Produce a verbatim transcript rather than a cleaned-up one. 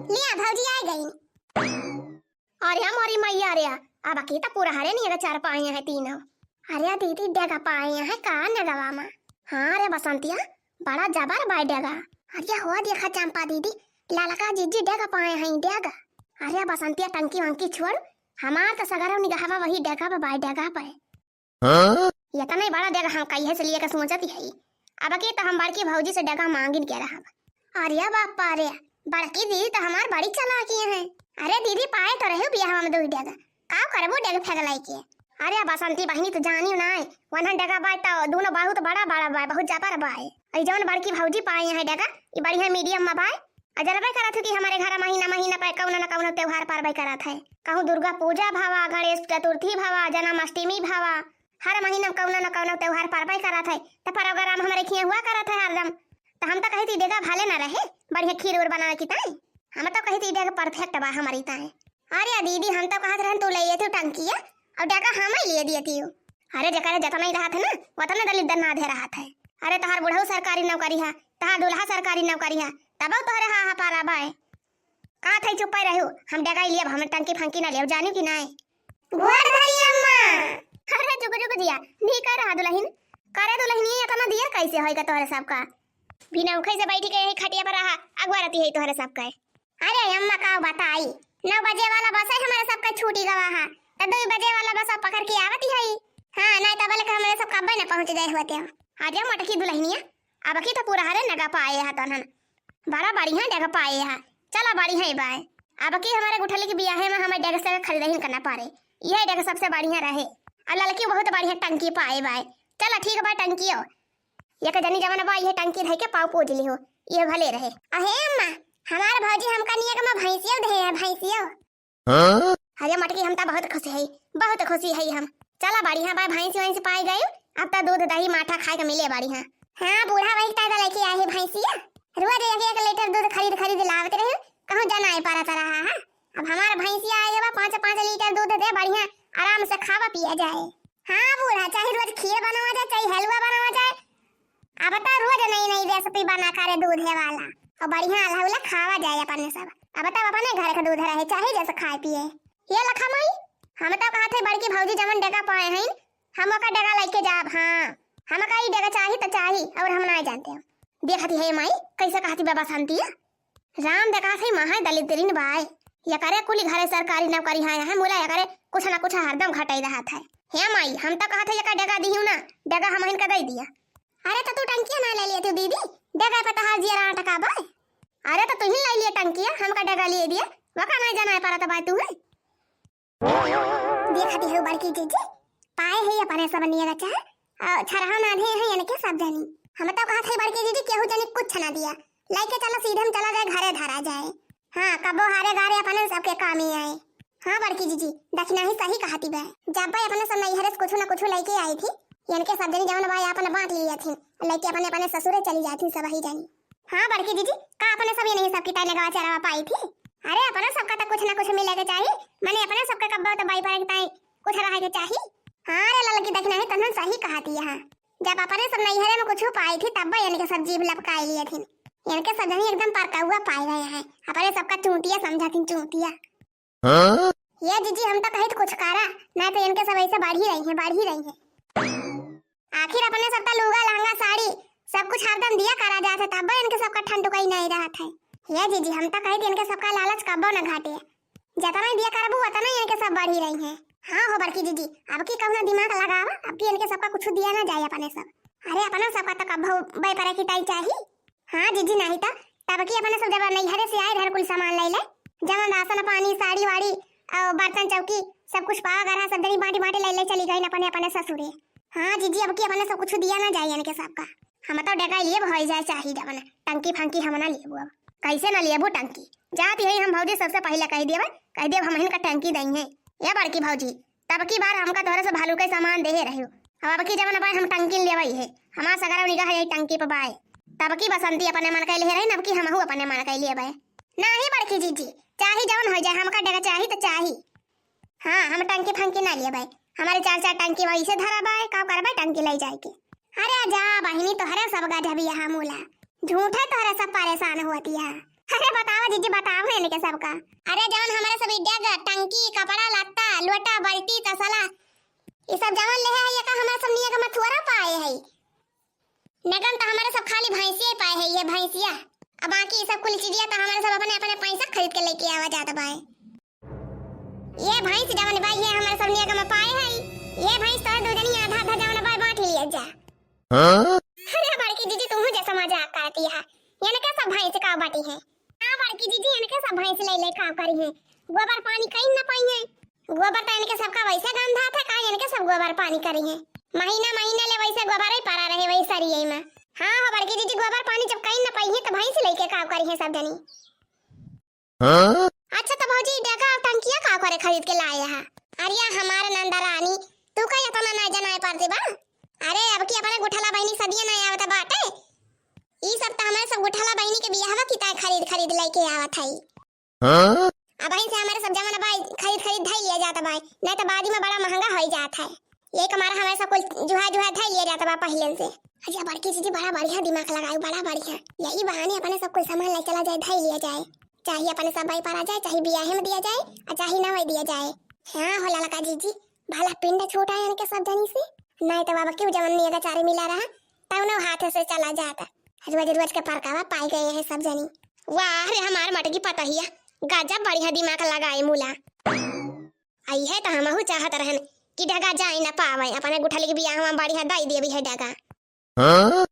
लिया भौजी आइ गई। अरे मोरी मैया रे, अबकी त पूरा हरे नियगा चर पाए हैं तीनों। अरे दीदी डेगा पाए हैं का नेगवा मा? हाँ रे बसंतिया, बड़ा जबर बाय डेगा। अरे हो देखा चंपा दीदी, ललका जिज्जी डेगा पाए हैं डेगा। अरे बसंतिया टंकी वंकी छोड़, हमार त सगरो निगहवा वही डेगा पे बाय डेगा पे। हाँ? इतना ही बड़ा डेगा हम कहिए से लिए के सोचत ही। अबकी त हम बड़की भौजी से डेगा मांगिन के रहब। अरे बापा रे, बड़की दीदी त हमार बड़ी चालाकी हैं। अरे दीदी पाए त रहे बियाह में दो डेगा, का करबो डेग फेंक लाई के? अरे बसंती बहिनी त जानी ना है, वनहन डेगा बाय त दोनों बहुत बड़ा बड़ा बाय, बहुत जबर बाय। अरे जवन बड़की भौजी पाए हैं डेगा, ई बढ़िया मीडियम में बाय। आ जनबे करत हो कि हमारे घर महीना महीना पे कौनो न कौनो त्योहार परबे करत है, कहूँ दुर्गा पूजा भवा, गणेश चतुर्थी भवा, जन्माष्टमी भवा, हर महीना में कौनो न कौनो त्योहार परबे करत है। त प्रोग्राम हमारे खिया हुआ करत है हरदम। त हम त कही थी डेगा भले ना रहे, बढ़िया खीर उर बनावे की ताई। हम त कही थी डेगा परफेक्ट बा हमारी ताई। अरे दीदी हम त कहत रहन तू ले ये तू टंकिया, और डेगा हम ही ले दिए थी। अरे जेकरे जतना ही रहत है ना, वतने दलिद्दर ना दे रहत है। अरे तोहार बुढ़ऊ सरकारी नौकरी है, तोहार दुल्हा सरकारी नौकरी है, तबो तोहरे हा हा पारा बाय। का थई चुप्पे रहू, हम डेगा ही लियब, हम टंकी फंकी ना लियब, जानी कि नाय? गोड़ धरी अम्मा। अरे जुग जुग जिया, नी कह रहा दुलहिन। करे दुलहिन, ये इतना दिया कैसे होएगा तोहरे सबका? बिना उखई से बैठी के यही खटिया पर रहा, अगुआ रहती है तोहरे सबका। अरे अम्मा का बताई, नौ बजे वाला बस है हमारे सबका छूटी गवा है, तो दो बजे वाला बस अब पकड़ के आवती है। हाँ, नहीं तब लगे हमारे सब कब्बे ना पहुँच गए होते हो। अरे मोटकी दुलहिनिया, अबकी तो पूरा हरे नगा पाए है तनहन। बड़ा बढ़िया डेग पाए है। चला बढ़िया ही बाय। अबकी हमारे गुठली के बियाहे में हमें डेग से खरीदहिन करना पड़े। यह डेग सबसे बढ़िया रहे। और ललकी बहुत बढ़िया टंकी पाए बाय। चला ठीक बा टंकियो। एक जनी जवन बा यह टंकी धई के पाँव पूज लिहो। यह भले रहे। अहे अम्मा, हमार भौजी हमका नियग में भैंसियो दे है, भैंसियो। हाँ? अरे मटकी, हम त बहुत खुश हई, बहुत खुशी हई हम। चला बढ़िया बा, भैंस वैंस पाई गई, अब त दूध दही माठा खाए के मिले बढ़िया। हाँ, बूढ़ा वही ताजा लेके आए है भैंसिया, रोज एक एक लीटर दूध खरीद खरीद लावत रही, कहूँ जाना है परत रहा है। अब हमार भैंसिया आए बा, पाँच पाँच लीटर दूध दे बढ़िया, आराम से खावा पिया जाए। हाँ बूढ़ा, चाहे रोज खीर बनावा जाए, चाहे हलवा बनावा जाए, अब त रोज नई नई रेसिपी बना करे दूधे वाला, और बढ़िया अल्लाह उल्लाह खावा जाए अपने सब। अब त अपने घर के दूध रहे, चाहे जैसे खाए पिए। ये लखा माई, हम त कहत है बड़की भौजी जवन डेगा पाए हैं, हम ओकर डेगा लेके जाब। हाँ, हमका ई डेगा चाही त चाही, और हम ना जानते हो। देखती है माई, कैसे कहती बाबा शांति है। राम देखा थे महा दलिद्रिन बाय। ये करे कुली घरे सरकारी नौकरी है, है मुला ये करे कुछ ना कुछ हरदम घटई रहत है। हे माई, हम त कहत है ये का डेगा दिहियो ना, डेगा हम इनका दे दिया। अरे त तू टंकिया ना ले लिए तू दीदी, डेगा पे तहार जिया रहा टका बाय। अरे त तू ही ले लिए टंकिया, हमका डेगा लिए दिया, वका नहीं जाना है पारा त बाय तू है। देखती हो बड़की जीजी, पाए है अपने सब नियर अच्छा, अ, छरहा नाधे है इनके सब जनी। हम तो कहत है बड़की जीजी, केहू जनी कुछ ना दिया, लेके चला सीधे हम चला जाए घरे धरा जाए। हाँ, कबो हारे गारे अपने सबके काम ही आए। हाँ बड़की जीजी, दक्षिणा ही सही कहती बे, जब बे अपने सब नैहरे से कुछ ना कुछ लेके आई थी, इनके सब जनी जवन बा अपन बांट लिया थी, लेके अपने अपने ससुरे चली जाती सब ही जनी। हाँ बड़की जीजी, का अपने सब ये नहीं सबकी ताई लगावा चरावा पाई थी? अरे अपने सबका तो कुछ ना कुछ मिले के चाही, माने अपने सबका कब्बो तो बाई पर ताई कुछ रहे के चाही। हाँ रे ललकी, देखना है तन्हन सही कहती है। जब अपने सब नैहरे में कुछ पाई थी तब इनके सब जीभ लपकाई लिए थी। इनके सब जनी एकदम परकौआ पाए गए हैं, अपने सबका चूतिया समझा थी, चूतिया। हाँ? ये जीजी हम तो कही तो कुछ करा, नहीं तो इनके सब ऐसे बढ़ी रही है, बढ़ी रही है। आखिर अपने सबका लुगा, लहंगा, साड़ी, सब कुछ हरदम दिया करा जात है, तब इनके सबका ठंड कहीं नहीं रहत है। ये जीजी, हम तो कही थी इनके सबका लालच कब्बो न घाटे, जितना दिया करबू उतना ही इनके सब बढ़ी रही है। हाँ हो बड़की जीजी, अब की कहूँ ना दिमाग लगावा, अब की इनके सबका कुछ दिया ना जाए अपने सब। अरे अपना सबका तो कब्बो बे परे की ताई चाही। हाँ जीजी, नहीं तो तब की अपने सब जब नैहरे से आए रहन कुल सामान ले ले, जवन राशन पानी, साड़ी वाड़ी, और बर्तन चौकी, सब कुछ पावा गरहा सब जनी बांटी बांटी ले ले चली गई अपने अपने ससुरे। हाँ जीजी, अब की अपने सब कुछ दिया ना जाए इनके सबका। हम तो डेगा लिए भई जाए चाही जवन, टंकी फंकी हम ना लेबू अब। कैसे ना लेबू टंकी? जाती है हम भौजी सबसे पहले कह देबे, कह देब हम इनका टंकी दई है। ये बड़की भौजी, तब की बार हमका तोहरे से भालू के सामान देहे रहियो, अब, अब की जवन बाय हम टंकी लेवई है, हमार सगरा निगाह है टंकी पे बाय। तब की बसंती अपने मन के ले रही, अब की हमहू अपने मन के लेबे। नाही बड़की जीजी, चाही जवन हो जाए, हमका डेगा चाही तो चाही। हाँ, हम टंकी फंकी ना लेबे, हमारे चार चार टंकी वही से धरा बाय, का करबे टंकी ले जाए के। अरे जा बहिनी, तोहरे सब गजब यहाँ मूला, झूठे तोहरे सब परेशान होती है। अरे बतावा जीजी, बतावा, के सबका। अरे जवन हमरे सब ई डेग, टंकी, कपड़ा लत्ता, लोटा, बाल्टी, तसला, ई सब जवन लेहे है, एका हमरे सब निया के मथुआरा पाए है। नगम त हमरे सब खाली भैंसिया पाए है, ये भैंसिया। अब बाकी ई सब कुल चीजिया त हमरे सब अपने, अपने पैसा खरीद के लेके आवा जात बाए। ये भैंस जवन बा, ये हमरे सब निया के में पाए है। ये भैंस तोरे दू जनी आधा, आधा जवन बा, बांट लिया जा। हाँ? अरे बड़की जीजी, तू जैसा मजाक करती है। इनके सब भैंस का बाटी है। हाँ बड़की जीजी, इनके सब भैंस ले ले का करी है, गोबर पानी कहीं न पाई है। गोबर तो इनके सबका वैसे गंधा था, का इनके सब गोबर पानी करी है। महीना महीना ले वैसे गोबर ही पड़ा रहे वही सरिये में। हाँ हो बड़की जीजी, गोबर पानी जब कहीं न पाई है तो भैंस लेके का करी है सब जनी। हाँ? अच्छा तो भौजी, डेगा और टंकिया का करे खरीद के लाए है? अरे हमारे नंदा रानी, तू का इतना ना जनाए पारती बा? अरे अब की अपने गुठला बहिनी सदिया ना आवत बाटे। ई सब तो हमारे सब गुठला बहिनी के बियाहवा की ताय खरीद खरीद लेके आवत है। हाँ? अब वहीं से हमारे सब जवन बा खरीद खरीद धई लिया जात बा, नहीं तो बाद में बड़ा महंगा हो जात है। ये कमारा हमारे सब कुल जुहा जुहा धई लिया जात बा पहले से। अच्छा बड़की जीजी बड़ा बढ़िया दिमाग लगाए, बड़ा बढ़िया। यही बहाने अपने सब कुल सामान ले चला जाए, धई लिया जाए, चाहे अपने सब भाई पारा जाए, चाहे बियाहे में दिया जाए और चाहे ना दिया जाए। हाँ हो ललका जीजी, भला पिंड छूटा है इनके सब जनी से, नहीं तो बाबा क्यों जवन नियगा चारे मिला रहा, तब ना हाथ से चला जाता। रोज रोज के परकावा पाई गए हैं सब जनी। वाह रे हमार मटकी पतहिया, गजब बढ़िया दिमाग लगाए मुला। आई है तो हमहू चाहत रहन कि डगा जाए ना पावे, अपने गुठली के बियाह में बढ़िया दई देवी है डगा। हाँ?